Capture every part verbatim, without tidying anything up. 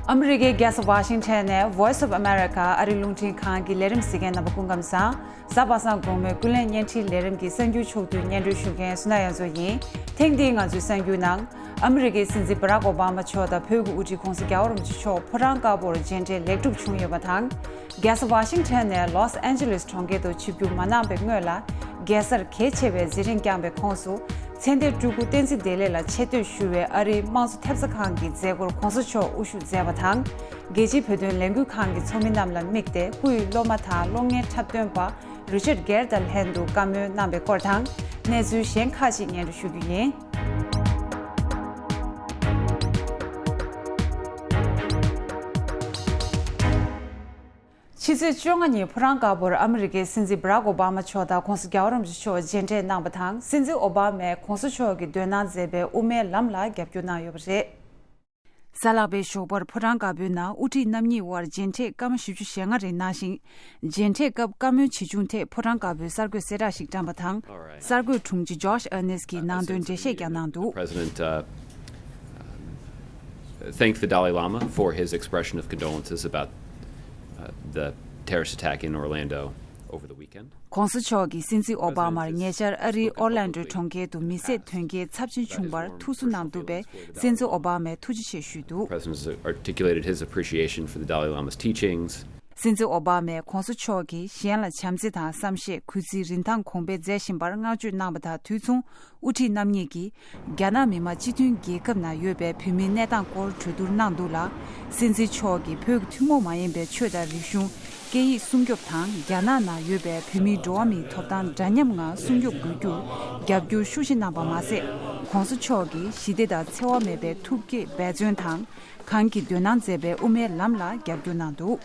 ཨ་མི་རི་ཀའི་རྒྱལ་ས་ཝ་ཤིང་ཊོན་ནས་Voice of America ཨ་རིའི་རླུང་འཕྲིན་ཁང་གི་ལས་རིམ་གཟིགས་མཁན་རྣམ་པ་སྐུ་ཁམས་བཟང་། གཟའ་པ་སངས་དགོང་མོའི་ཀུན་གླེང་བརྙན་འཕྲིན་ལས་རིམ་གྱི་གསར་འགྱུར་ཕྱོགས་བསྡུས་སྙན་སྒྲོན་ཞུ་མཁན་སུ་ན་ཡ་མཚོ་ཡིན། ཐེངས་འདིའི་ང་ཚོའི་གསར་འགྱུར་ནང་། ཨ་མི་རི་ཀའི་སྲིད་འཛིན་བྷ་རག་ཨོ་བྷ་མ་མཆོག་དང་བོད་ཀྱི་དབུ་ཁྲིད་ྋགོང་ས་རྒྱལ་བ་རིན་པོ་ཆེ་མཆོག་ཕོ་བྲང་དཀར་པོར་མཇལ་འཕྲད་ལེགས་གྲུབ་བྱུང་ཡོད་པ་དང་། རྒྱལ་ས་ཝ་ཤིང་ཊོན་ནས་ལོས་ཨན་ཇེ་ལིས་གྲོང་ཁྱེར་དུ་ཆིབས་བསྒྱུར་མ་གནང་བའི་སྔོན་ལ། རྒྱལ་སར་གལ་ཆེ་བའི་མཛད་འཕྲིན་བསྐྱངས་པའི་ཁོངས་སུ། ཚེ་འདས་སྤྲུལ་སྐུ་བསྟན་འཛིན་བདེ་ལེགས་ལ་ཆེ་བསྟོད་ཞུ་བའི་ཨ་རིའི་དམངས་གཙོ་ཐེབས་རྩ་ཁང་གི་མཛད་སྒོར་ྋགོང་ས་མཆོག་དབུ་བཞུགས་མཛད་པ་དང་། རྒྱལ་སྤྱིའི་བོད་དོན་ལས་འགུལ་ཁང་གི་ཚོགས་མི་རྣམས་ལ་དམིགས་ཏེ་སྐུའི་སློབ་མ་དང་གློག་བརྙན་འཁྲབ་སྟོན་པ་རི་ཆར་གྷེར་དང་ལྷན་དུ་བཀའ་མོལ་གནང་བའི་སྐོར་དང་། གནས་ཚུལ་གཞན་ཁག་ཅིག་སྙན་སྒྲོན་ཞུ་རྒྱུ་ཡིན། ཕྱི་ཚེས་བཅོ་ལྔ་ཉིན་ཕོ་བྲང་དཀར་པོར་ཨ་མི་རི་ཀའི་སྲིད་འཛིན་བྷ་རག་ཨོ་བྷ་མ་མཆོག་དང་ྋགོང་ས་རྒྱལ་བ་རིན་པོ་ཆེ་མཆོག་མཇལ་འཕྲད་གནང་བ་དང་། སྲིད་འཛིན་ཨོ་བྷ་མས་ྋགོང་ས་མཆོག་གིས་འདོན་གནང་མཛད་པའི་དབུ་མའི་ལམ་ལ་རྒྱབ་སྐྱོར་གནང་ཡོད་པ་རེད། གཟའ་ལྷག་པའི་ཞོགས་པར་ཕོ་བྲང་དཀར་པོའི་ནང་དབུ་ཁྲིད་རྣམ་གཉིས་དབར་མཇལ་འཕྲད་སྐར་མ་བཞི་བཅུ་ཞེ་ལྔ་རིང་གནང་ཞིང་། མཇལ་འཕྲད་སྐབས་བཀའ་མོལ་ཇི་བྱུང་ཐད་ཕོ་བྲང་དཀར་པོའི་གསར་འགོད་གསལ་བསྒྲགས་ཤིག་བཀྲམ་པ་དང་། གསར་འགོད་དྲུང་ཆེ་ཇོཤ་ཨར་ནེས་ཀྱིས་ནང་དོན་འགྲེལ་བཤད་ཀྱང་གནང་འདུག President, uh, thanked the Dalai Lama for his expression of condolences about, uh, the terrorist attack in Orlando over the weekend. ྋགོང་ས་མཆོག་གིས་སྲིད་འཛིན་ཨོ་བྷ་མར་ཉེ་ཆར་ཨ་རིའི་ཨོར་ལན་ཌོའི་གྲོང་ཁྱེར་དུ་མི་བསད་དོན་རྐྱེན་ཚབས་ཆེན་བྱུང་བར་ཐུགས་གསོ་གནང་འདུག་པས། སྲིད་འཛིན་ཨོ་བྷ་མས་ཐུགས་རྗེ་ཆེ་ཞུས་འདུག President has articulated his appreciation for the Dalai Lama's teachings. སྲིད་འཛིན་ཨོ་བྷ་མས་ྋགོང་ས་མཆོག་གིས་གཞན་ལ་བྱམས་བརྩེ་དང་བསམ་ཤེས། གུས་བརྩིའི་རིན་ཐང་གོང་འཕེལ་མཛད་བཞིན་པར་བསྔགས་བརྗོད་གནང་བ་དང་། དུས་མཚུངས་དབུ་ཁྲིད་རྣམ་གཉིས་ཀྱིས་རྒྱ་ནག་མི་དམངས་སྤྱི་མཐུན་རྒྱལ་ཁབ་ནང་ཡོད་པའི་བོད་མིའི་གནས་སྟངས་སྐོར་གྲོས་བསྡུར་གནང་འདུག་ལ། སྲིད་འཛིན་མཆོག་གིས་བོད་ཀྱི་ཐུན་མོང་མ་ཡིན་པའི་ཆོས་དང་རིག་གཞུང་། སྐད་ཡིག་སྲུང་སྐྱོབ་དང་། རྒྱ་ནག་ནང་ཡོད་པའི་བོད་མིའི་འགྲོ་བ་མིའི་ཐོབ་ཐང་འདྲ་མཉམ་ངང་སྲུང་སྐྱོབ་དགོས་རྒྱུར་རྒྱབ་སྐྱོར་ཤུགས་ཆེ་གནང་པ་མ་ཟད། ྋགོང་ས་མཆོག་གིས་ཞི་བདེ་དང་འཚེ་བ་མེད་པའི་ཐུགས་བསྐྱེད་འབད་བརྩོན་དང་། གང་གིས་འདོན་གནང་མཛད་པའི་དབུ་མའི་ལམ་ལ་རྒྱབ་སྐྱོར་གནང་འདུག་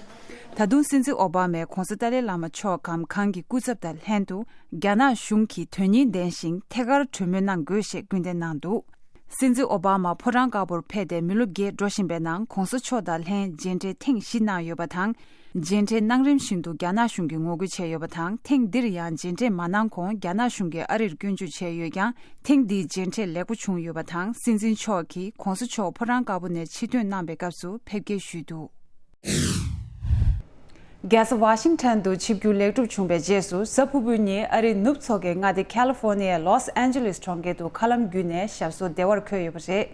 ད་དུང་སྲིད་འཛིན་ཨོ་བྷ་མས་ྋགོང་ས་ཏཱ་ལའི་བླ་མ་མཆོག་གམ་གང་གི་སྐུ་ཚབ་དང་ལྷན་དུ་རྒྱ་ནག་གཞུང་གིས་དོན་སྙིང་ལྡན་ཞིང་ཐད་ཀར་གྲོས་མོལ་གནང་དགོས་ཞེས་སྐུལ་འདེད་གནང་འདུག་སྲིད་འཛིན་ཨོ་བྷ་མ་ཕོ་བྲང་དཀར་པོར་ཕེབས་ཏེ་མི་ལོ་བརྒྱད་འགྲོ་བཞིན་པའི་ནང་ྋགོང་ས་མཆོག་དང་ལྷན་མཇལ་འཕྲད་ཐེངས་བཞི་གནང་ཡོད་པ་དང་། མཇལ་འཕྲད་གནང་རིམ་བཞིན་དུ་རྒྱ་ནག་གཞུང་གིས་ངོ་རྒོལ་བྱས་ཡོད་པ་དང་། ཐེངས་འདིར་ཡང་མཇལ་འཕྲད་མ་གནང་གོང་རྒྱ་ནག་གཞུང་གིས་ཨ་རིར་སྐྱོན་བརྗོད་བྱས་ཡོད་ཀྱང་། ཐེངས་འདིའི་མཇལ་འཕྲད་ལེགས་པོ་བྱུང་ཡོད་པ་དང་། སྲིད་འཛིན་མཆོག་གིས་ྋགོང་ས་མཆོག་ཕོ་བྲང་དཀར་པོ་ནས་ཕྱིར་ཐོན་གནང་པའི་སྐབས་སུ་ཕེབས་སྐྱེལ་ཞུས་འདུག་རྒྱལ་ས་ཝ་ཤིང་ཊོན་དུ་ཆིབས་བསྒྱུར་ལེགས་གྲུབ་བྱུང་བའི་རྗེས་སུ། གཟའ་ཕུར་བུའི་ཉིན་ཨ་རིའི་ནུབ་མཚོ་ཁའི་མངའ་སྡེ་ཁ་ལི་ཧྥོ་ནི་ཡའི་ལོས་ཨན་ཇེ་ལིས་གྲོང་ཁྱེར་དུ་མཁའ་ལམ་བརྒྱུད་ནས་ཞབས་སོར་བདེ་བར་འཁོད་ཡོད་པ་རེད།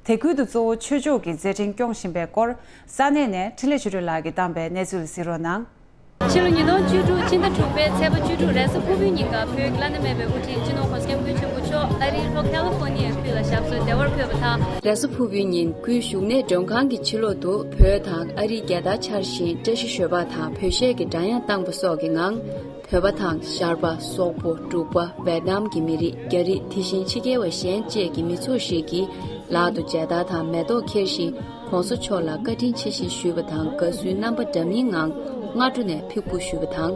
དེ་ཁུལ་དུ་གཙོ་བོ་ཆོས་ཕྱོགས་ཀྱི་མཛད་འཕྲིན་སྐྱོང་བཞིན་པའི་སྐོར་ས་གནས་ནས་འཕྲིན་ལས་ཆོས་སྒྲོན་ལགས་ཀྱིས་བཏང་པའི་གནས་ཚུལ་གཟིགས་རོགས་གནང་། ཕྱི་ལོ་ཉིས་སྟོང་བཅུ་དྲུག་ཕྱི་ཟླ་དྲུག་པའི་ཚེས་པ་བཅུ་དྲུག་རེས་གཟའ་ཕུར་བུའི་ཉིན་ཀ་བོད་ཀྱི་བླ་ན་མེད་པའི་དབུ་ཁྲིད་སྤྱི་ནོར་ྋགོང་ས་ྋསྐྱབས་མགོན་ཆེན་པོ་མཆོག་ཨ་རིའི་ལྷོ་ཁ་ལི་ཧྥོ་ནི་ཡའི་ཁུལ་ལ་ཞབས་སོར་བདེ་བར་འཁོད་པ་དང་། རེས་གཟའ་ཕུར་བུའི་ཉིན་སྐུའི་བཞུགས་གནས་མགྲོན་ཁང་གི་ཕྱི་ལོག་ཏུ་བོད་དང་ཨ་རིའི་རྒྱལ་དར་འཕྱར་བཞིན་བཀྲ་ཤིས་ཞོལ་པ་དང་བོད་གཞས་ཀྱི་སྒྲ་དབྱངས་བཏང་པ་སོགས་ཀྱི་ངང་། བོད་པ་དང་ཤར་པ། སོག་པོ། འབྲུག་པ། ཝེད་ནམ་གྱི་མི་རིགས། རྒྱ་རིགས། དེ་བཞིན་ཕྱི་རྒྱལ་བ་གཞན་བཅས་ཀྱི་མི་ཚོགས་ཤིག་གིས་ལག་ཏུ་མཇལ་དར་དང་མེ་ཏོག་འཁྱེར་བཞིན་ྋགོང་ས་མཆོག་ལ་བཀའ་དྲིན་ཆེ་ཞེས་ཞུས་པ་དང་། དགའ་བསུའི་རྣམ་པ་འདྲ་མིན་ངང་སྔ་དྲོ་ནས་ཕེབས་སྒུག་ཞུས་པ་དང་།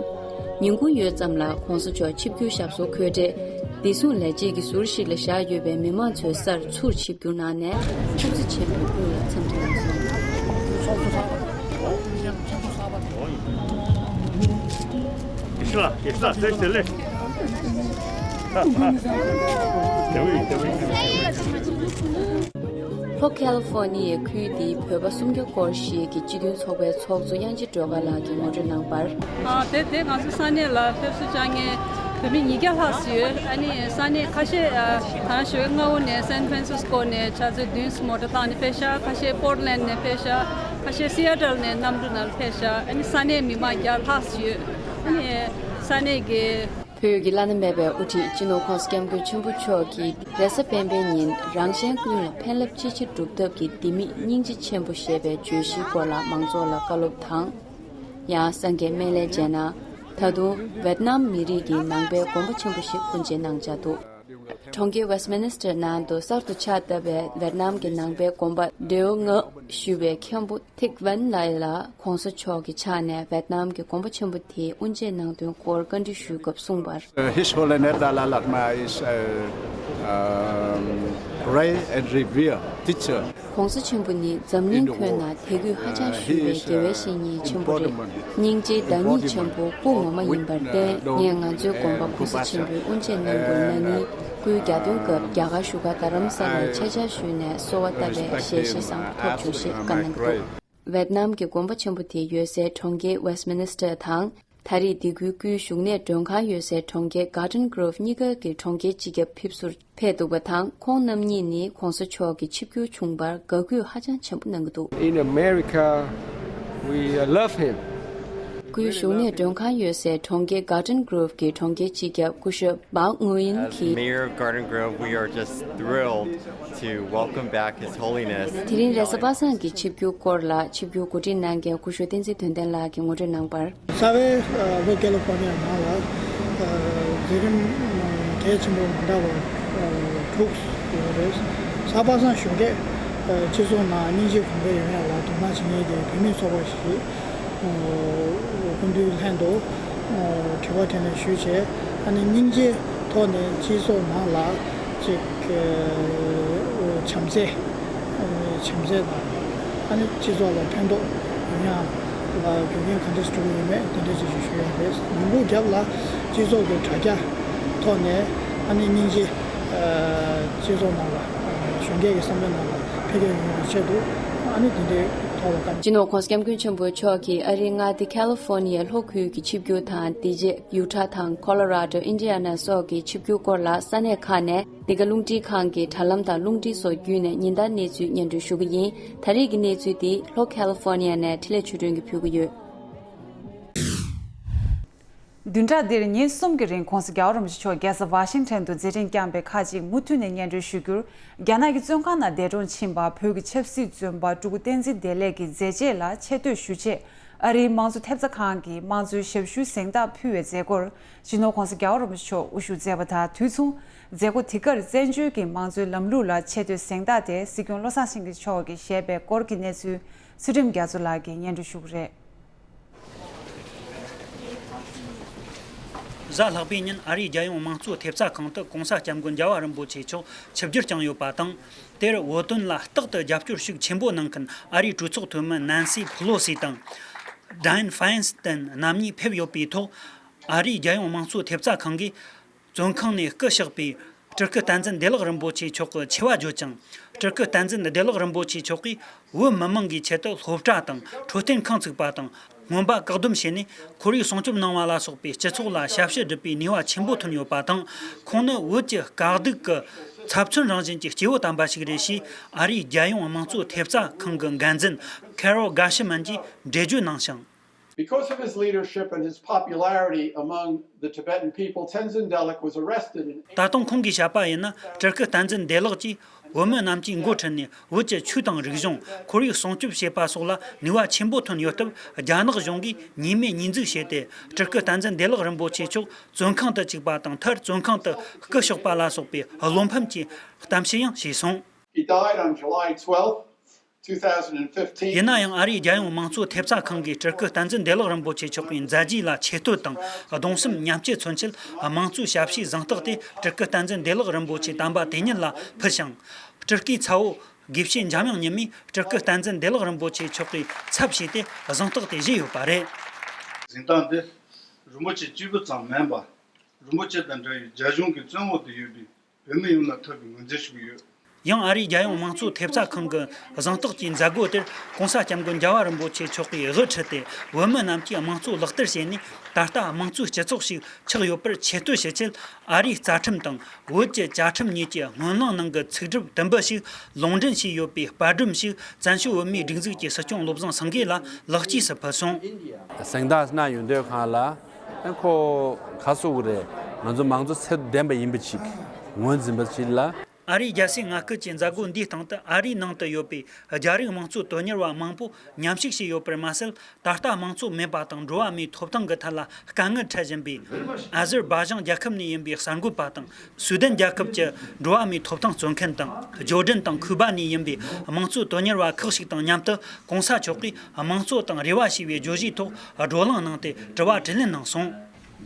ཉིན་གུང་ཡོལ་ཙམ་ལ་ྋགོང་ས་མཆོག་ཆིབས་བསྒྱུར་ཞབས་སོར་འཁོད་འཕྲལ། བདེ་སྲུང་ལས་བྱེད་ཀྱི་ཟུར་ཞིག་ལ་བཞག་ཡོད་པའི་མི་མང་ཚོའི་སར་ཚུར་ཆིབས་བསྒྱུར་གནང་ནས་ཐུགས་རྗེ་ཆེན་པོའི་དབུ་ལ་འཚམས་འདྲི་གནང་སོང་། ལྷོ་ཁ་ལི་ཧྥོ་ནི་ཡའི་ཁུལ་འདིའི་བོད་པ་སུམ་བརྒྱ་སྐོར་ཞིག་གིས་སྤྱི་མཐུན་ཚོགས་པའི་ཚོགས་གཙོ་དབྱངས་ཅན་སྒྲོལ་དཀར་ལགས་ཀྱིས་ངོ་སྤྲོད་གནང་བར། ཨ། དེ་དེ་ང་ཚོ་ས་གནས་ལ་ཕེབས་བསུ་བཅར་མཁན་བོད་མི་ཉིས་བརྒྱ་ལྷག་ཙམ་ཡོད། ཨ་ནི་ས་གནས་ཁ་ཤས། ཨ། གང་ཞུ་སྔ་པོ་ནས་སན་ཧྥ་རན་སིས་ཀོ་ནས་ཆ་ཚོད་བདུན་ཙམ་མོ་ཊ་བཏང་ནས་ཕེབས་ཤག་ཁ་ཤས་པོར་ཊ་ལེན་ཌི་ནས་ཕེབས་ཤག་ཁ་ཤས་སི་ཨེ་ཊལ་ནས་གནམ་གྲུ་ནང་ཕེབས་ཤག་ཨ་ནི་ས་གནས་མི་མང་བརྒྱ་ལྷག་ཙམ་ཡོད། ཨ་ནི་ས་གནས་ཀྱི། བོད་ཀྱི་བླ་ན་མེད་པའི་དབུ་ཁྲིད་སྤྱི་ནོར་ྋགོང་ས་ྋསྐྱབས་མགོན་ཆེན་པོ་མཆོག་གིས་རེས་གཟའ་སྤེན་པའི་ཉིན་རང་གཞན་ཀུན་ལ་ཕན་རླབས་ཅི་ཆེ་སྒྲུབ་ཐབས་ཀྱི་ལྡེ་མིག་སྙིང་རྗེ་ཆེན་པོ་ཞེས་པའི་བརྗོད་གཞིའི་སྐོར་ལ་མང་ཚོགས་ལ་བཀའ་སློབ་དང་། ཡང་སངས་རྒྱས་སྨན་བླའི་རྗེས་གནང་། ད་དུང་ཝེད་ནམ་མི་རིགས་ཀྱི་ནང་པའི་དགོན་པ་ཆེན་པོ་ཞིག་དབུ་འབྱེད་གནང་འཆར་འདུག་གྲོང་ཁྱེར་ཝེསྟ་མི་ནི་སི་ཊར་ནང་དུ་གསར་དུ་ཕྱག་བཏབ་པའི་ཝེད་ནམ་གྱི་ནང་པའི་དགོན་པ་ཌེའོ་ལྔ་ཞུ་བའི་མཁན་པོ་ཐིག་ཝན་ལའི་ལགས་ྋགོང་ས་མཆོག་གི་ཕྱག་ནས་ཝེད་ནམ་གྱི་དགོན་པ་ཆེན་པོ་དེ་དབུ་འབྱེད་གནང་དོན་སྐོར་བཀའ་འདྲི་ཞུས་སྐབས་གསུངས་པར། His Holiness Dalai Lama is a, um, great and revered teacher. ྋགོང་ས་ཆེན་པོ་ནི་འཛམ་གླིང་ཁྱོན་ན་དད་གུས་ཧ་ཅང་ཞུ་བའི་དགེ་བའི་བཤེས་གཉེན་ཆེན་པོ་རེད། སྙིང་རྗེའི་བདག་ཉིད་ཆེན་པོ་སྐུ་ངོ་མ་ཡིན་པར་བརྟེན། ངས་ང་ཚོའི་དགོན་པ་ྋགོང་ས་ཆེན་པོའི་དབུ་འབྱེད་གནང་དགོས་གནང་ནི། སྐུའི་གྱ་སྟོན་སྐབས་རྒྱ་གར་བཞུགས་སྒར་རྡ་རམ་ས་ལར་ཆེད་བཅར་ཞུས་ནས་གསོལ་བ་བཏབ་པའི་ཞལ་བཞེས་སམ་ཐོབ་བྱུང་ཞེས་བཀའ་གནང་གི་འདུག་ཝེད་ནམ་གྱི་དགོན་པ་ཆེན་པོ་དེ་ཡོད་སའི་གྲོང་ཁྱེར་Westminster་དང་། ད་རེས་སྡེ་ཁུལ་དགུའི་བཞུགས་གནས་མགྲོན་ཁང་ཡོད་སའི་གྲོང་ཁྱེར་Garden Grove་གཉིས་ཀ་གི་གྲོང་ཁྱེར་སྤྱི་ཁྱབ་ཕེབས་བསུར་ཕེབས་འདུག་པ་དང་། ཁོང་རྣམ་གཉིས་ནི་༧གོང་ས་མཆོག་གི་ཆིབས་བསྒྱུར་བྱུང་བར་དགའ་གུས་ཧ་ཅང་ཆེན་པོ་གནང་གི་འདུག In America, we uh, love him. སྐུའི་བཞུགས་གནས་མགྲོན་ཁང་ཡོད་སའི་གྲོང་ཁྱེར་Garden Grove་གྱི་གྲོང་ཁྱེར་སྤྱི་ཁྱབ་སྐུ་ཞབས་Bao Nguyen As གྱིས། Mayor of Garden Grove, we are just thrilled to welcome back His Holiness. དེ་རིང་རེས་གཟའ་པ་སངས་ཀྱི་ཆིབས་བསྒྱུར་སྐོར་ལ་ཆིབས་བསྒྱུར་གོ་སྒྲིག་གནང་མཁན་སྐུ་ཞབས་བསྟན་འཛིན་དོན་ལྡན་ལགས་ཀྱིས་ངོ་སྤྲོད་གནང་བར། རྩ་བའི་ལྷོ་ཀེ་ལི་ཧྥོ་ནི་ཡ་ནང་ལ་མཛད་རིམ་གལ་ཆེན་པོ་མ་འདྲ་བ་དྲུག་ཡོད་རེད། གཟའ་པ་སངས་ཞོགས་ཀས་སྤྱི་ཚོགས་ནང་སྙིང་རྗེ་གོང་འཕེལ་ཡོང་ཡག་ལ་དོ་སྣང་བྱེད་མཁན་གྱི་བུད་མེད་ཚོགས་པ་ཞིག་སྐུ་མདུན་ལྷན་དུ་དྲི་བ་དྲིས་ལན་ཞུས་བྱས། ཨ་ནི་སྙིང་རྗེའི་ཐོག་ནས་སྤྱི་ཚོགས་ནང་ལ་ཅིག་བྱམས་བརྩེ་བྱམས་བརྩེ་དང་། ཨ་ནི་སྤྱི་ཚོགས་ལ་ཕན་ཐོགས་ཡོང་ཡག་ལ་རྒྱུ་རྐྱེན་ག་འདྲས་སྒྲུབ་ཀྱི་ཡོད་མེད་དེ་འདྲས་ཅིག་ཞུ་ཡག་རེད། ཉིན་གུང་རྒྱབ་ལ་སྤྱི་ཚོགས་ཀྱི་དྲ་རྒྱ་ཐོག་ནས་ཨ་ནི་སྙིང་རྗེ་སྤྱི་ཚོགས་ནང་ལ་གཞོན་སྐྱེས་ཀྱི་བསམ་བློའི་ནང་ལ་འཕེལ་རྒྱས་ཡོང་ཡག་ཆེད་དུ་ཨ་ནི་དེ་འདྲའི་ཐོག་ལ་བཀའ། སྤྱི་ནོར་༧གོང་ས་༧སྐྱབས་མགོན་ཆེན་པོ་མཆོག་གིས་ཨ་རིའི་མངའ་སྡེ་ཁ་ལི་ཧྥོ་ནི་ཡའི་ལྷོ་ཁུལ་གྱི་ཆིབས་བསྒྱུར་དང་། དེ་རྗེས་ཡུ་ཊ་དང་ཁོ་ལོ་ར་ཌོ། ཨིན་ཌི་ཡ་ན་སོགས་ཀྱི་ཆིབས་བསྒྱུར་སྐོར་ལ་ས་གནས་ཁག་ནས་འདི་ག་རླུང་འཕྲིན་ཁང་གི་དྲ་ལམ་དང་རླུང་འཕྲིན་སོགས་བརྒྱུད་ནས་ཉིན་ལྟར་གནས་ཚུལ་སྙན་སྒྲོན་ཞུ་གི་ཡིན། ད་རེས་ཀྱི་གནས་ཚུལ་འདི་ལྷོ་ཁ་ལི་ཧྥོ་ནི་ཡ་ནས་འཕྲིན་ལས་ཆོས་སྒྲོན་གྱིས་ཕུལ་གྱི་ཡོད། བདུན་ཕྲག་འདིར་ཉིན་གསུམ་གྱི་རིང་༧གོང་ས་༧རྒྱལ་བ་རིན་པོ་ཆེ་མཆོག་རྒྱལ་ས་ཝ་ཤིང་ཊོན་དུ་མཛད་འཕྲིན་བསྐྱངས་པའི་ཁག་ཅིག་མུ་མཐུད་ནས་སྙན་སྒྲོན་ཞུ་རྒྱུར། རྒྱ་ནག་གི་བཙོན་ཁང་ནང་འདས་གྲོངས་ཕྱིན་པ་བོད་ཀྱི་ཆབ་སྲིད་བཙོན་པ་སྤྲུལ་སྐུ་བསྟན་འཛིན་བདེ་ལེགས་ཀྱི་མཛད་རྗེས་ལ་ཆེ་བསྟོད་ཞུ་ཆེད། ཨ་རིའི་དམངས་གཙོ་ཐེབས་རྩ་ཁང་གིས་དམངས་གཙོའི་ཞབས་ཞུའི་གཟེངས་རྟགས་ཕུལ་བའི་མཛད་སྒོར་སྤྱི་ནོར་༧གོང་ས་༧རྒྱལ་བ་རིན་པོ་ཆེ་མཆོག་དབུ་བཞུགས་མཛད་པ་དང་། དུས་མཚུངས་མཛད་སྒོ་དེ་གར་བཙན་བྱོལ་གྱི་དམངས་གཙོའི་ལམ་ལུགས་ལ་ཆེ་བསྟོད་གཟེངས་རྟགས་དེ་སྲིད་སྐྱོང་བློ་བཟང་སེང་གེ་མཆོག་གིས་བཞེས་པའི་སྐོར་གྱི་གནས་ཚུལ་ཚུལ་ཁྲིམས་རྒྱ་མཚོ་ལགས་ཀྱིས་སྙན་སྒྲོན་ཞུ་གི་རེད། གཟའ་ལྷག་པའི་ཉིན་ཨ་རིའི་རྒྱལ་ཡོངས་དམངས་གཙོ་ཐེབས་རྩ་ཁང་དུ་༧གོང་ས་༧སྐྱབས་མགོན་རྒྱལ་བ་རིན་པོ་ཆེ་མཆོག་ཆིབས་བསྒྱུར་བསྐྱངས་ཡོད་པ་དང་། དེར་བོད་དོན་ལ་རྟག་ཏུ་རྒྱབ་སྐྱོར་ཤུགས་ཆེན་པོ་གནང་མཁན་ཨ་རིའི་གྲོས་ཚོགས་འཐུས་མི་ནན་སི་ཕི་ལོ་སི་དང་། ཌ་ཡན་ཧྥ་ཡིན་སྟན་རྣམ་གཉིས་ཕེབས་ཡོད་པའི་ཐོག་ཨ་རིའི་རྒྱལ་ཡོངས་དམངས་གཙོ་ཐེབས་རྩ་ཁང་གིས། བཙོན་ཁང་ནས་སྐུ་གཤེགས་པའི་སྤྲུལ་སྐུ་བསྟན་འཛིན་བདེ་ལེགས་རིན་པོ་ཆེ་མཆོག་གི་ཆེ་བ་བརྗོད་ཅིང་། སྤྲུལ་སྐུ་བསྟན་འཛིན་བདེ་ལེགས་རིན་པོ་ཆེ་མཆོག་གིས་བོད་མི་མང་གི་ཆེད་དུ་སློབ་གྲྭ་དང་འཕྲོད་བསྟེན་ཁང་བཙུགས་པ་དང་། སྔོན་པ་བཀག་སྡོམ་བྱས་ནས་ཁོར་ཡུག་སྲུང་སྐྱོབ་གནང་བ་ལ་སོགས་པའི་སྤྱི་ཚོགས་ལ་ཞབས་ཕྱི་སྒྲུབ་པའི་ནུས་པ་ཆེན་པོ་ཐོན་ཡོད་པ་དང་། ཁོང་ནི་བོད་ཀྱི་དཀའ་སྡུག་གི་ཚབ་མཚོན་རང་བཞིན་གྱི་སྐྱེས་བུ་དམ་པ་ཞིག་རེད་ཞེས་ཨ་རིའི་རྒྱལ་ཡོངས་དམངས་གཙོ་ཐེབས་རྩ་ཁང་གི་འགན་འཛིན་ཁེ་རོལ་གྷར་ཤི་མན་གྱིས་འགྲེལ་བརྗོད་གནང་ཞིང་། Because of his leadership and his popularity among the Tibetan people, Tenzin Delek was arrested in ད་དུང་ཁོང་གིས་བཤད་པ་ཡིན་ན། སྤྲུལ་སྐུ་བསྟན་འཛིན་བདེ་ལེགས་ཀྱིས་བོད་མི་རྣམས་ཀྱི་འགོ་ཁྲིད་ནས་བོད་ཀྱི་ཆོས་དང་རིག་གཞུང་། ཁོར་ཡུག་སྲུང་སྐྱོབ་བྱེད་པ་སོགས་ལ་ནུས་པ་ཆེན་པོ་ཐོན་ཡོད་སྟབས། རྒྱ་ནག་གཞུང་གིས་ཉེས་མེད་ཉེས་འཛུགས་བྱས་ཏེ། སྤྲུལ་སྐུ་བསྟན་འཛིན་བདེ་ལེགས་རིན་པོ་ཆེ་མཆོག་བཙོན་ཁང་དུ་བཅུག་པ་དང་། མཐར་བཙོན་ཁང་དུ་སྐུ་གཤེགས་པ་ལ་སོགས་པའི་བློ་ཕམ་གྱི་གཏམ་བཤད་ཡང་བྱས་སོང་། He died on July twelfth, two thousand fifteen. ཡིན་ན་ཡང་ཨ་རིའི་རྒྱལ་ཡོངས་དམངས་གཙོ་ཐེབས་རྩ་ཁང་གིས་སྤྲུལ་སྐུ་བསྟན་འཛིན་བདེ་ལེགས་རིན་པོ་ཆེ་མཆོག་གི་མཛད་རྗེས་ལ་ཆེ་བསྟོད་དང་གདུང་སེམས་མཉམ་སྐྱེད་མཚོན་ཆེད། དམངས་གཙོའི་ཞབས་ཕྱིའི་གཟེངས་རྟགས་དེ་སྤྲུལ་སྐུ་བསྟན་འཛིན་བདེ་ལེགས་རིན་པོ་ཆེ་དམ་པ་དེ་ཉིད་ལ་ཕུལ་ཞིང་། སྤྲུལ་སྐུའི་ཚ་བོ་དགེ་བཤེས་འཇམ་དབྱངས་ཉི་མས་སྤྲུལ་སྐུ་བསྟན་འཛིན་བདེ་ལེགས་རིན་པོ་ཆེ་མཆོག་གི་ཚབ་བྱས་ཏེ་གཟེངས་རྟགས་དེ་བཞེས་ཡོད་པ་རེད། གཟེངས་རྟགས་འདི་རིན་པོ་ཆེ་གཅིག་པུ་ཙམ་མིན་པར། རིན་པོ་ཆེ་དང་འདྲ་བའི་རྒྱ་གཞུང་གི་བཙོན་འོག་ཏུ་ཡོད་པའི་བོད་མི་ཡོངས་ལ་ཐོབ་པའི་ངོས་འཛིན་ཞུ་གི་ཡོད། ཡང་ཨ་རིའི་རྒྱལ་ཡོངས་དམངས་གཙོ་ཐེབས་རྩ་ཁང་གི་གཟེངས་རྟགས་ཀྱི་མཛད་སྒོ་དེར་༧གོང་ས་༧སྐྱབས་མགོན་རྒྱལ་བ་རིན་པོ་ཆེ་མཆོག་གིས་དབུ་ཁྲིད་དེ། བོད་མི་རྣམས་ཀྱིས་དམངས་གཙོ་ལག་བསྟར་བྱས་ནས། ད་ལྟ་དམངས་གཙོའི་སྤྱི་ཚོགས་ཤིག་ཆགས་ཡོད་པར་ཆེ་བསྟོད་བྱེད་ཆེད། ཨ་རིའི་རྩ་ཁྲིམས་དང་བོད་ཀྱི་བཅའ་ཁྲིམས་གཉིས་ཀྱི་སྔོན་གླེང་ནང་གི་ཚིག་གྲུབ་བདུན་པ་ཞིག་ལུང་འདྲེན་བྱས་ཡོད་པའི་དཔར་སྒྲོམ་ཞིག་བཙན་བྱོལ་བོད་མིའི་སྒྲིག་འཛུགས་ཀྱི་སྲིད་སྐྱོང་བློ་བཟང་སེང་གེ་ལ་ལག་གཅིག་སུ་ཕུལ་སོང་། གཟེངས་རྟགས་གནང་ཡོང་དུས་སྒང་ལ། ཨ་ཁོ་ག་ཟེར་དགོས་རེད། ང་ཚོ་མང་གཙོ་ཚད་ལྡན་པ་ཡིན་པ་ཅིག་ངོས་འཛིན་པ་ཅིག་ལ། ཨ་རིའི་རྒྱལ་སའི་མངའ་ཁུལ་གྱི་མཛད་སྒོ་འདིའི་སྟེང་དུ་ཨ་རིའི་ནང་དུ་ཡོད་པའི་རྒྱ་རིགས་དམངས་གཙོ་དོན་གཉེར་བ་མང་པོ་མཉམ་ཞུགས་བྱས་ཡོད་པར་མ་ཟད། ད་ལྟ་དམངས་གཙོ་མེད་པ་དང་འགྲོ་བ་མིའི་ཐོབ་ཐང་གི་ཐད་ལ་དཀའ་ངལ་འཕྲད་བཞིན་པའི་ཨ་ཟར་བྷ་ཇན་རྒྱལ་ཁབ་ནས་ཡིན་པའི་གསར་འགོད་པ་དང་། སུའུ་དན་རྒྱལ་ཁབ་ཀྱི་འགྲོ་བ་མིའི་ཐོབ་ཐང་རྩོད་མཁན་དང་། ཇོར་ཌན་དང་ཁུ་པ་ནས་ཡིན་པའི་དམངས་གཙོ་དོན་གཉེར་བ་ཁག་ཞིག་དང་མཉམ་དུ་༧གོང་ས་མཆོག་གིས་དམངས་གཙོ་དང་རེ་བ་ཞེས་པའི་བརྗོད་གཞིའི་ཐོག་བགྲོ་གླེང་གནང་སྟེ་དྲི་བ་དྲིས་ལན་གནང་སོང་།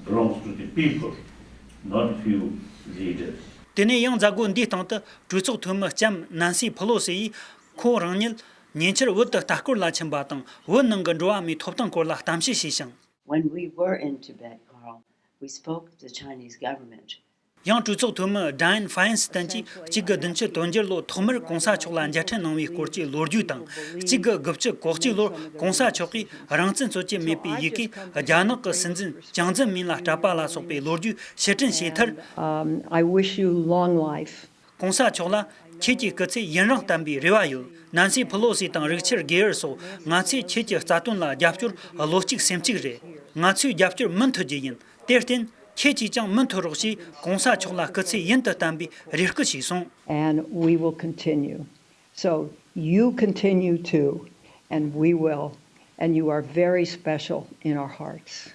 Belongs to the people, not few leaders. དེ་ནས་ཡང་མཛད་སྒོ་འདིའི་སྟེང་དུ་གྲོས་ཚོགས་འཐུས་མི་ལྕམ་ནན་སི་ཕི་ལོ་སི་ཡིས་ཁོ་རང་ཉིད་ཉེ་ཆར་བོད་དུ་ལྟ་སྐོར་ལ་ཕྱིན་པ་དང་། བོད་ནང་གི་འགྲོ་བ་མིའི་ཐོབ་ཐང་སྐོར་ལ་གཏམ་བཤད་བྱས་ཤིང་། When we were in Tibet, Carl, we spoke to the Chinese government. ཡང་གྲོས་ཚོགས་འཐུས་མི་Dianne Feinstein་གྱིས་གཅིག་དགུ་བདུན་ཅུ་དོན་བརྒྱད་ལོ་ཐོག་མར་གོང་ས་མཆོག་ལ་མཇལ་འཕྲད་གནང་བའི་སྐོར་གྱི་ལོ་རྒྱུས་དང་། གཅིག་དགུ་དགུ་བཅུ་གོ་གཅིག་ལོར་གོང་ས་མཆོག་གིས་རང་བཙན་རྩོད་ཀྱི་མེད་པའི་ཡི་གེ་རྒྱ་ནག་གི་སྲིད་འཛིན་ཅང་ཙེ་མིན་ལ་སྤྲད་པ་ལ་སོགས་པའི་ལོ་རྒྱུས་ཕྱིར་དྲན་བྱས་མཐར། Um, I wish you long life. གོང་ས་མཆོག་ལ་ཁྱེད་ཀྱི་སྐུ་ཚེ་ཡུན་རིང་བརྟན་པའི་རེ་བ་ཡོད། ནན་སི་ཕི་ལོ་སི་དང་རིག་ཆར་གེ་ཡར་སོགས་ང་ཚོས་ཁྱེད་ཀྱི་རྩ་དོན་ལ་རྒྱབ་སྐྱོར་བློ་གཅིག་སེམས་གཅིག་རེད། ང་ཚོས་རྒྱབ་སྐྱོར་མུ་མཐུད་རྒྱུ་ཡིན། དེར་བརྟེན། ཁྱེད་ཀྱིས་ཀྱང་མུ་མཐུད་རོགས་ཞེས་གོང་ས་མཆོག་ལ་སྐུ་ཚེ་ཡུན་དུ་བརྟན་པའི་རེ་སྐུལ་ཞུས་སོང་། And we will continue. So you continue too, and we will, and you are very special in our hearts.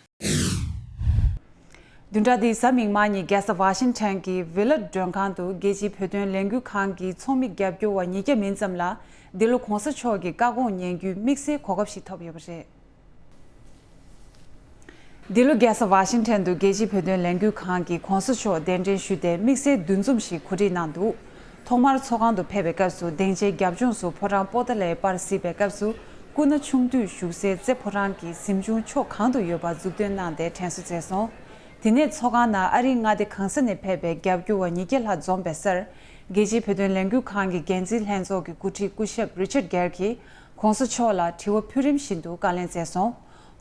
བདུན་ཕྲག་འདིའི་གཟའ་མིག་དམར་ཉིན་རྒྱལ་ས་ཝ་ཤིང་ཊོན་གྱི་ཝི་ལར་མགྲོན་ཁང་དུ་རྒྱལ་སྤྱིའི་བོད་དོན་ལས་འགུལ་ཁང་གི་ཚོགས་མི་རྒྱབ་སྐྱོར་བ་ཉིས་བརྒྱ་མིན་ཙམ་ལ་འདི་ལོ་གོང་ས་མཆོག་གི་བཀའ་དགོངས་ཉན་རྒྱུའི་དམིགས་བསལ་གོ་སྐབས་ཤིག་ཐོབ་ཡོད་པ་རེད། འདི་ལོ་རྒྱལ་ས་ཝ་ཤིང་ཊོན་དུ་རྒྱལ་སྤྱིའི་བོད་དོན་ལས་འགུལ་ཁང་གིས་གོང་ས་མཆོག་གདན་འདྲེན་ཞུས་ཏེ་དམིགས་བསལ་འདུ་འཛོམས་ཤིག་གོ་སྒྲིག་གནང་འདུག་ཐོག་མར་ཚོགས་ཁང་དུ་ཕེབས་པའི་སྐབས་སུ་སྡིངས་ཆའི་རྒྱབ་ལྗོངས་སུ་ཕོ་བྲང་པོ་ཏཱ་ལའི་པར་གཟིགས་པའི་སྐབས་སུ། སྐུ་ན་ཆུང་དུས་བཞུགས་སའི་རྩེ་ཕོ་བྲང་གི་གཟིམ་ཆུང་ཕྱོགས་གང་དུ་ཡོད་པ་མཛུབ་སྟོན་གནང་སྟེ་དྲན་གསོ་མཛད་སོང་། དེ་ནས་ཚོགས་ཁང་ནང་ཨ་རིའི་མངའ་སྡེ་གང་ས་ནས་ཕེབས་པའི་རྒྱབ་སྐྱོར་བ་ཉིས་བརྒྱ་ལྷག་འཛོམས་པའི་སར། རྒྱལ་སྤྱིའི་བོད་དོན་ལས་འགུལ་ཁང་གི་འགན་འཛིན་ལྷན་ཚོགས་ཀྱི་འགོ་ཁྲིད་སྐུ་ཞབས་རི་ཆར་གེར་གྱིས་གོང་ས་མཆོག་ལ་དྲི་བ་ཕུལ་རིམ་བཞིན་དུ་བཀའ་ལན་སྩལ་སོང་།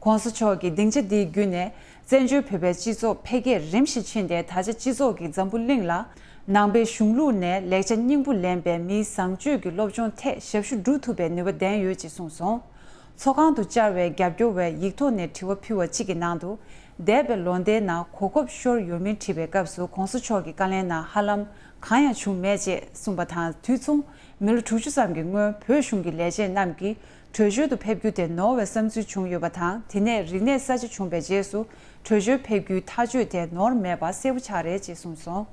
གོང་ས་མཆོག་གིས་སྡིངས་ཆ་འདིའི་བརྒྱུད་ནས་བཙན་བྱོལ་བོད་པའི་སྤྱི་ཚོགས་འཕེལ་རྒྱས་རིམ་བཞིན་ཕྱིན་ཏེ། ད་ཆ་སྤྱི་ཚོགས་ཀྱིས་འཛམ་བུ་གླིང་ལ་ནང་པའི་གཞུང་ལུགས་ནས་ལེགས་ཆ་སྙིང་པོ་ལེན་པའི་མིའི་བཟང་སྤྱོད་ཀྱི་སློབ་སྦྱོང་ཐད་ཞབས་ཞུ་སྒྲུབ་ཐུབ་པའི་ནུས་པ་ལྡན་ཡོད་ཅེས་གསུངས་སོང་། ཚོགས་ཁང་དུ་བཅར་བའི་རྒྱབ་སྐྱོར་བས་ཡིག་ཐོག་ནས་དྲི་བ་ཕུལ་བ་གཅིག་གི་ནང་དུ། འདས་པའི་ལོ་ཟླའི་ནང་གོ་སྐབས་ཤོར་ཡོད་མིན་དྲིས་པའི་སྐབས་སུ། གོང་ས་མཆོག་གི་བཀའ་ལན་ནང་ཧ་ལམ་གང་ཡང་བྱུང་མེད་ཅེས་གསུངས་པ་དང་། དུས་མཚུངས་མི་ལོ་དྲུག་ཅུ་ཙམ་གྱི་སྔོན་བོད་གཞུང་གི་ལས་བྱེད་རྣམས་ཀྱིས་བྲོས་བྱོལ་དུ་ཕེབས་རྒྱུ་དེ་ནོར་བའི་བསམ་ཚུལ་བྱུང་ཡོད་པ་དང་། དེ་ནས་རིག་གནས་གསར་བརྗེ་བྱུང་བའི་རྗེས་སུ་བྲོས་བྱོལ་ཕེབས་རྒྱུའི་ཐག་གཅོད་དེ་ནོར་མེད་པ་གསལ་པོ་ཆགས་རེད་ཅེས་གསུངས་སོང་།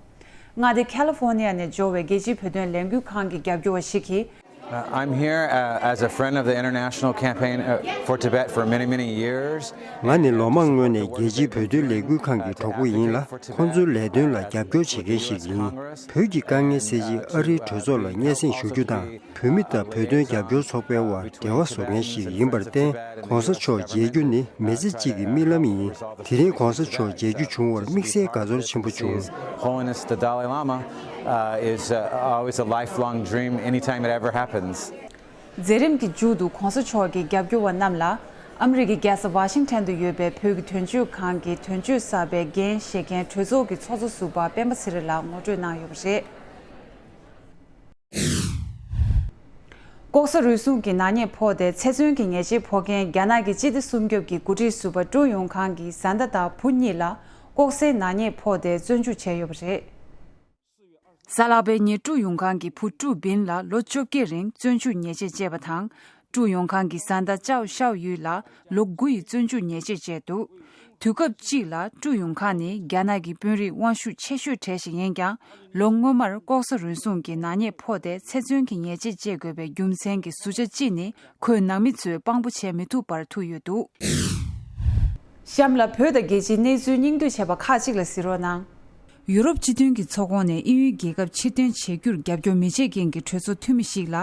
མངའ་སྡེ་ཁ་ལི་ཧྥོ་ནི་ཡ་ནས་འབྱོར་བའི་རྒྱལ་སྤྱིའི་བོད་དོན་ལས་འགུལ་ཁང་གི་རྒྱབ་སྐྱོར་བ་ཞིག་གིས། Uh, I'm here uh, as a friend of the International Campaign uh, for Tibet for many, many years. ང་ནི་ལོ་མང་སྔོན་ནས་རྒྱལ་སྤྱིའི་བོད་དོན་ལས་འགུལ་ཁང་གི་གྲོགས་པོ་ཡིན་ལ། ཁོང་ཚོའི་ལས་དོན་ལ་རྒྱབ་སྐྱོར་བྱེད་མཁན་ཞིག་ཡིན། བོད་ཀྱི་དཀའ་ངལ་སེལ་ཆེད་ཨ་རིའི་གྲོས་ཚོགས་ལ་སྙན་སེང་ཞུ་རྒྱུ་དང་། བོད་མི་དང་བོད་དོན་རྒྱབ་སྐྱོར་ཚོགས་པའི་དབར་འབྲེལ་བ་བཟོ་མཁན་ཞིག་ཡིན་པར་བརྟེན། གོང་ས་མཆོག་མཇལ་རྒྱུ་ནི་མི་ཚེ་གཅིག་གི་རྨི་ལམ་ཡིན། དེ་རིང་གོང་ས་མཆོག་མཇལ་རྒྱུ་བྱུང་བར་དམིགས་བསལ་དགའ་ཚོར་ཆེན་པོ་བྱུང་། His Holiness the Dalai Lama uh, is uh, always a lifelong dream anytime it ever happens. མཛད་རིམ་གྱི་མཇུག་ཏུ་གོང་ས་མཆོག་གིས་རྒྱབ་སྐྱོར་བ་རྣམས་ལ་ཨ་མི་རི་ཀའི་རྒྱལ་ས་ཝ་ཤིང་ཊོན་དུ་ཡོད་པའི་བོད་ཀྱི་དོན་གཅོད་ཁང་གི་དོན་གཅོད་གསར་པའི་འགན་བཞེས་མཁན་གྲོས་ཚོགས་ཀྱི་ཚོགས་གཙོ་ཟུར་པ་སྤེན་པ་ཚེ་རིང་ལགས་ངོ་སྤྲོད་གནང་ཡོད་པ་རེད། ལྐོག་ཟ་རུལ་སུངས་ཀྱི་ནག་ཉེས་ཕོག་སྟེ་ཚེ་བཙོན་གྱི་ཉེས་ཆད་ཕོག་མཁན་རྒྱ་ནག་གི་སྤྱི་བདེ་སྲུང་སྐྱོབ་ཀྱི་འགོ་ཁྲིད་ཟུར་པ་ཀྲུའུ་ཡུང་ཁང་གི་བཟའ་ཟླ་དང་བུ་གཉིས་ལ་ལྐོག་ཟའི་ནག་ཉེས་ཕོག་སྟེ་བཙོན་འཇུག་བྱས་ཡོད་པ་རེད། གཟའ་ལྷག་པའི་ཉིན་ཀྲུའུ་ཡུང་ཁང་གི་བུ་ཀྲུའུ་བིན་ལ་ལོ་བཅོ་བརྒྱད་རིང་བཙོན་འཇུག་ཉེས་ཆད་བཅད་པ་དང་། ཀྲུའུ་ཡུང་ཁང་གི་བཟའ་ཟླ་ཅའོ་ཤའོ་ཡུས་ལ་ལོ་དགུ་ཡི་བཙོན་འཇུག་ཉེས་ཆད་བཅད་འདུག་དུས་སྐབས་གཅིག་ལ་ཀྲུའུ་ཡུང་ཁང་ནི་རྒྱ་ནག་གི་དཔོན་རིགས་དབང་ཤུགས་ཆེ་ཤོས་གྲས་ཤིག་ཡིན་ཀྱང་། ལོ་སྔོན་མར་ལྐོག་ཟ་རུལ་སུངས་ཀྱི་ནག་ཉེས་ཕོག་སྟེ་ཚེ་བཙོན་གྱི་ཉེས་ཆད་བཅད་དགོས་པའི་རྒྱུ་མཚན་གྱི་ཟུར་ཆ་གཅིག་ནི། ཁོས་ནང་མི་ཚོས་དཔང་པོ་བྱས་མི་ཐུབ་པར་ཐུག་ཡོད་འདུག་གཤམ་ལ་བོད་དང་རྒྱལ་སྤྱིའི་གནས་ཚུལ་སྙིང་བསྡུས་བྱས་པ་ཁག་ཅིག་ལ་གཟིགས་རོགས་གནང་། ཡུ་རོབ་སྤྱི་མཐུན་གྱི་ཚོགས་ཁོངས་ནས་དབྱིན་ཡུལ་རྒྱལ་ཁབ་ཕྱིར་འཐེན་བྱེད་རྒྱུར་རྒྱབ་སྐྱོར་མི་བྱེད་མཁན་གྱི་གྲོས་ཚོགས་འཐུས་མི་ཞིག་ལ་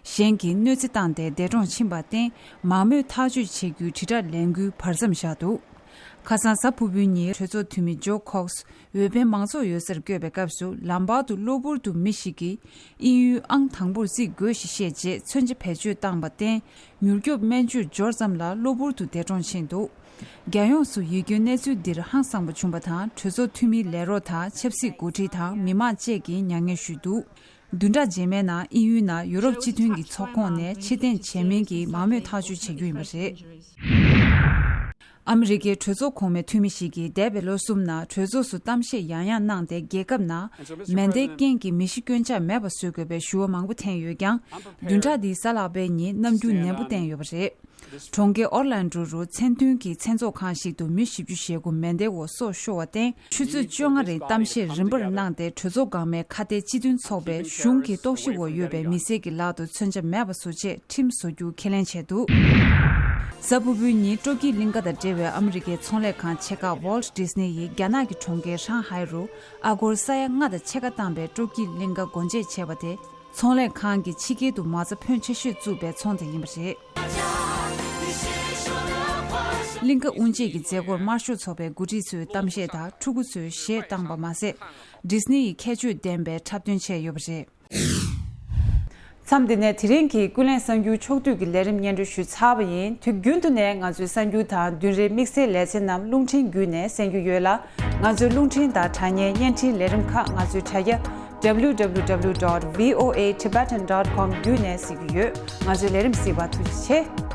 གཞན་གྱིས་གནོད་འཚེ་བཏང་སྟེ་འདས་གྲོངས་ཕྱིན་པར་བརྟེན། མང་མོས་ཐག་གཅོད་བྱེད་རྒྱུའི་དྲིལ་བསྒྲགས་ལས་འགུལ་བར་མཚམས་བཞག་འདུག་ཁ་སང་གཟའ་ཕུར་བུའི་ཉིན་གྲོས་ཚོགས་འཐུས་མི་ཇོ་ཁོག་སི་འོས་འཕེན་མང་ཚོགས་ཡོད་སར་བསྐྱོད་པའི་སྐབས་སུ། ལམ་བར་དུ་གློ་བུར་དུ་མི་ཞིག་གིས་དབྱིན་ཡུལ་ཨང་དང་པོར་བརྩི་དགོས་ཞེས་བཤད་རྗེས་མཚོན་ཆ་བེད་སྤྱོད་བཏང་བར་བརྟེན། མྱུར་སྐྱོབ་སྨན་བཅོས་འབྱོར་ཙམ་ལ་གློ་བུར་དུ་འདས་གྲོངས་ཕྱིན་འདུག་རྒྱལ་ཡོངས་སུ་ཡིད་སྐྱོའི་གནས་ཚུལ་འདིར་ཧང་སངས་པ་བྱུང་བ་དང་། གྲོས་ཚོགས་འཐུས་མིའི་ལས་རོགས་དང་ཆབ་སྲིད་འགོ་ཁྲིད་དང་མི་མང་བཅས་ཀྱིས་མྱ་ངན་ཞུས་འདུག་བདུན་ཕྲག་རྗེས་མའི་ནང་དབྱིན་ཡུལ་ནང་ཡུ་རོབ་སྤྱི་མཐུན་གྱི་ཚོགས་ཁོངས་ནས་ཕྱིར་འཐེན་བྱས་མིན་གྱི་མང་མོས་ཐག་གཅོད་བྱེད་རྒྱུ་ཡིན་པ་རེད། ཨ་མི་རི་ཀའི་གྲོས་ཚོགས་གོང་མའི་འཐུས་མི་ཞིག་གིས་འདས་པའི་ལོ་གསུམ་ནང་གྲོས་ཚོགས་སུ་གཏམ་བཤད་ཡང་ཡང་གནང་སྟེ། རྒྱལ་ཁབ་ནང་མེ་མདའི་རྐྱེན་གྱིས་མི་ཤི་སྐྱོན་ཆག་མེད་པ་བཟོ་དགོས་པའི་ཞུ་བ་མང་པོ་འཐེན་ཡོད་ཀྱང་། བདུན་ཕྲག་འདིའི་གཟའ་ལྷག་པའི་ཉིན་ནམ་རྒྱུན་ནན་པོ་བསྟན་ཡོད་པ་རེད། གྲོང་ཁྱེར་ཨོར་ལན་ཌོ་རུ་མཚན་མཐུན་གྱི་མཚན་ཚོགས་ཁང་ཞིག་ཏུ་མི་བཞི་བཅུ་ཞེ་དགུ་མེ་མདའི་འོག་སྲོག་ཤོར་བར་བརྟེན། ཆུ་ཚོད་བཅོ་ལྔ་རིང་གཏམ་བཤད་རིམ་པར་གནང་སྟེ། གྲོས་ཚོགས་འགག་མེད་ཁ་གཏད་སྤྱི་མཐུན་ཚོགས་པས་གཞུང་གི་རྟོག་ཞིབ་འོག་ཡོད་པའི་མི་སེར་གྱི་ལག་ཏུ་མཚོན་ཆ་མེད་པ་བཟོ་ཆེད་ཁྲིམས་བཟོ་རྒྱུ་ཁས་ལེན་བྱས་འདུག་གཟའ་ཕུར་བུའི་ཉིན་སྤྲོ་སྐྱིད་གླིང་ག་དང་འབྲེལ་བའི་ཨ་མི་རི་ཀའི་ཚོང་ལས་ཁང་ཆེ་ཁག་Walt Disney་ཡིས་རྒྱ་ནག་གི་གྲོང་ཁྱེར་ཧྲང་ཧའེ་རུ་ཨ་སྒོར་ས་ཡ་ལྔ་དང་ཕྱེད་ཀ་བཏང་པའི་སྤྲོ་སྐྱིད་གླིང་ག་སྒོ་འབྱེད་བྱས་པ་དེ། ཚོང་ལས་ཁང་གི་ཕྱི་རྒྱལ་དུ་མ་རྩ་ཕོན་ཆེ་ཤོས་བཙུགས་པའི་ཚོང་དེ་ཡིན་པ་རེད། གླིང་ག་དབུ་འབྱེད་ཀྱི་མཛད་སྒོར་དམར་ཤོག་ཚོགས་པའི་འགོ་ཁྲིད་ཚོའི་གཏམ་བཤད་དང་ཕྲུ་གུ་ཚོའི་གཞས་བཏང་པ་མ་ཟད། ཌིས་ནི་ཡི་ཁྱད་ཆོས་ལྡན་པའི་འཁྲབ་སྟོན་བྱས་ཡོད་པ་རེད། མཚམས་འདི་ནས་དེ་རིང་གི་ཀུན་གླེང་གསར་འགྱུར་ཕྱོགས་བསྡུས་ཀྱི་ལས་རིམ་སྙན་སྒྲོན་ཞུས་ཚར་བ་ཡིན། དུས་རྒྱུན་དུ་ནས་ང་ཚོའི་གསར་འགྱུར་དང་བདུན་རེའི་དམིགས་བསལ་ལེ་ཚན་རྣམས་རླུང་འཕྲིན་བརྒྱུད་ནས་གསན་རྒྱུ་ཡོད་ལ། ང་ཚོའི་རླུང་འཕྲིན་དང་དྲ་བརྙན་བརྙན་འཕྲིན་ལས་རིམ་ཁག་ང་ཚོའི་དྲ་རྒྱ W W W dot V O A Tibetan dot com བརྒྱུད་ནས་གཟིགས་རྒྱུ་ཡོད། ང་ཚོའི་ལས་རིམ་གཟིགས་པར་ཐུགས་རྗེ་ཆེ།